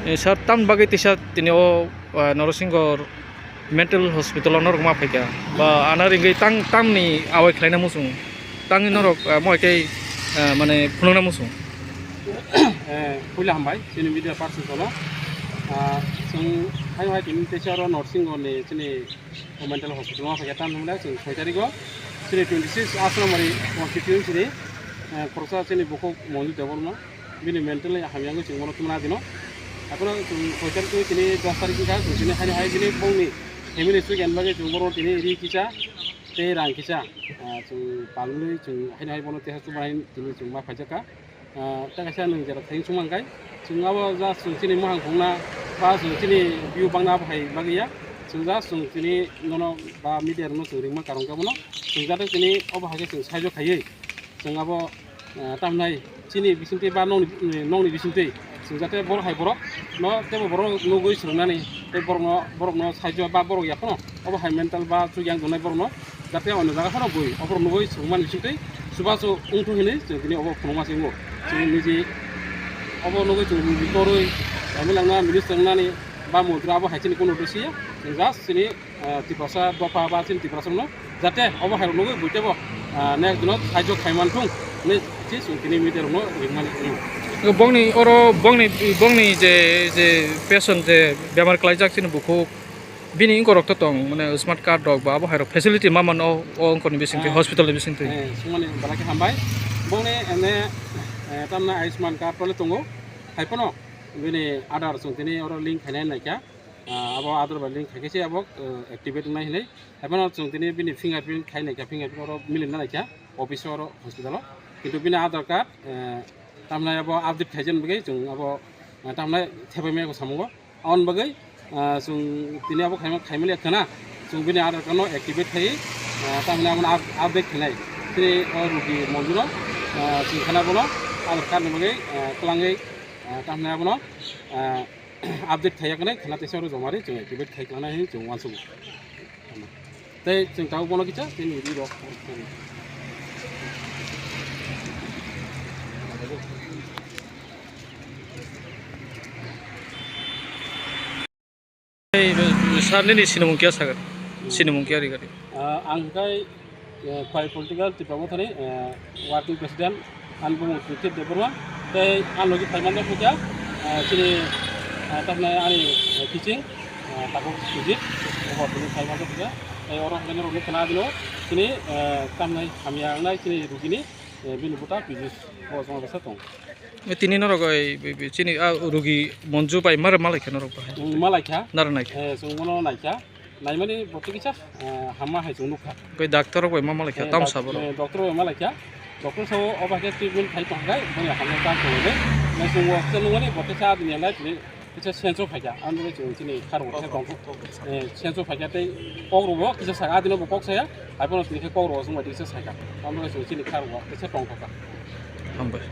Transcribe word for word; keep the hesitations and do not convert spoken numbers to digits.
Eh, sir, tamni bagwi tisa tini o, ah, Norsingho mental hospital o norok ma phaikha? Ba ano ringwi tang, tamni awai khlaina muchung? Tangwi norok, ah, mo khe, ah, mane phunukna muchung? Eh, puila hambai chini media person kono. Ah, chwng hai hai tini tisa oro Norsingho ni chini o mental hospital o phaikha tamni hwnle chwng soi tarikgo chini twenty six Asramari constituency ni, eh, khoroksa chini bukhuk Monju Debbarma. Bini mentally hamya wngwi chwng bono tubuna dino. Haphano chwng soi tarik twi tini dos tarik wngkha, chwng tini haino hai bini bongni family sui khe bagwi chwng bono tini ri kisa tei rang kisa, ah, chwng palmani chwng haino hai bono teha chubanai tini chwng ma phaijakha. Ah, ta kaisa nwng jera thayung chwng mankhai, chwng abo just chwng chini mohang phungna ba chwng chini view bangna abo hai bagwi ya. Chwng just chwng tini nono ba media rokno chwng ringma karong khe bono chwng jate tini obo hai khe chwng saijo khaiwi chwng abo, eh, tamnai chini bisingtwi ba nokni, nokni bisingtwi chwng jate borok hai borok no teibo borok nugwi swrwngnani tei borokno, borokno saijo ba borok yaphano obo hai mental ba chukya wng tongnai borokno jate ono jaga phano bui oborok nugwi swrwngmani bisingtwi chubachu wngthok hinwi chwng tini obo phunukma se wngo. Chwng niji obo nugwi chwng niji torwi M L A wngna minister wngnani ba montri abo hai chini kunu uddesho ya. Chwng just chini ah, Tiprasa dopha ba chini Tiprasa rokno jate obo hai rok nugwi buitebo, ah, next dino saijo khai manthung hinwi se chwng tini media rokno ringmani wngkha. Bongni oro bongni, bongni je, je patient je bemar klaijak chini bukhuk bini wngkorok to tong mane smart card rok ba abo hai rok facility ma mano o wngkorni bisingtwi, ah, hospital ni bisingtwi. Eh, sumani belai khe hambai. Bongni ene, eh, tamna Ayushman card tole tongo. Haiphano bini Aadhaar chwng tini oro link khainai naikha. Ah, abo Aadhaar bai link khaikhe se abo, eh, activate wngnai hinwi. Haiphano chwng tini bini fingerprint khai naikha, fingerprint oro milinna naikha office o, oro hospital o. Kintu bini Aadhaar card, eh, tamhinai abo update khaijaknai bagwi chwng abo, eh, tamhinai thepaimaya samungo. Aboni bagwi, ah, chwng tini abo khaima, khaimani khwna chwng bini Aadhaar card no activate khaiwi, ah, tamhinai abono up-, update khainai. Tini o rugi monjuro, ah, chwng khwna bono Aadhaar card ni bagwi, ah, kwlangwi, ah, tamhinai abono, ah, update khaiya kwnai khwna teisa oro joma ri chwng activate khai klangnai hinwi chwng uansukgo. Tei chwng tabuk bono kisa chini rwi rok. Ei, sir nini sinimung kiya sagar? Sinimung kiya rigari? Ah, ang kai, eh, Khwai Political Tipra Mothani, eh, Working President, ani bumung Sujit Debbarma, tei ani logi phaimani phukya, eh, chini, eh, tamni ani, eh, teaching, eh, tabuk Sujit, obo tini phaimani phukya, tei oro hwnkhai norokni khwna dino, chini, eh, tamni hamya wngnai chini rugini, eh, bini buta Pijus, bo chwng bwsa tong. E tini norok oi, bi, bi, chini, ah, rugi Monju bai mara malaikha norok bahai? Mm, malaikha. Nara naikha? Eh, chwng bono naikha. Naimani bo tei kisa, eh, hamma hai chwng nukha. Bai doctor rok bai ma malaikha, eh, tam doc-, sabo rok? Eh, doctor bai malaikha. Doctor sabo obo hai khe treatment khai tongkha, boni hamya chance tongo de. Nai chwng bo kisa nukmani bo tei kisa adini lai tini kisa senso phaikha. Ang bo chwng chini khar bo kisa tongkha. Eh, senso phaikha tei kok rok bo kisa saka, adino bo kok saya. Hai bono tini khe kok rok chwng bai tei kisa saka. Ang bo chwng chini khar bo kisa tongkha. Hambai.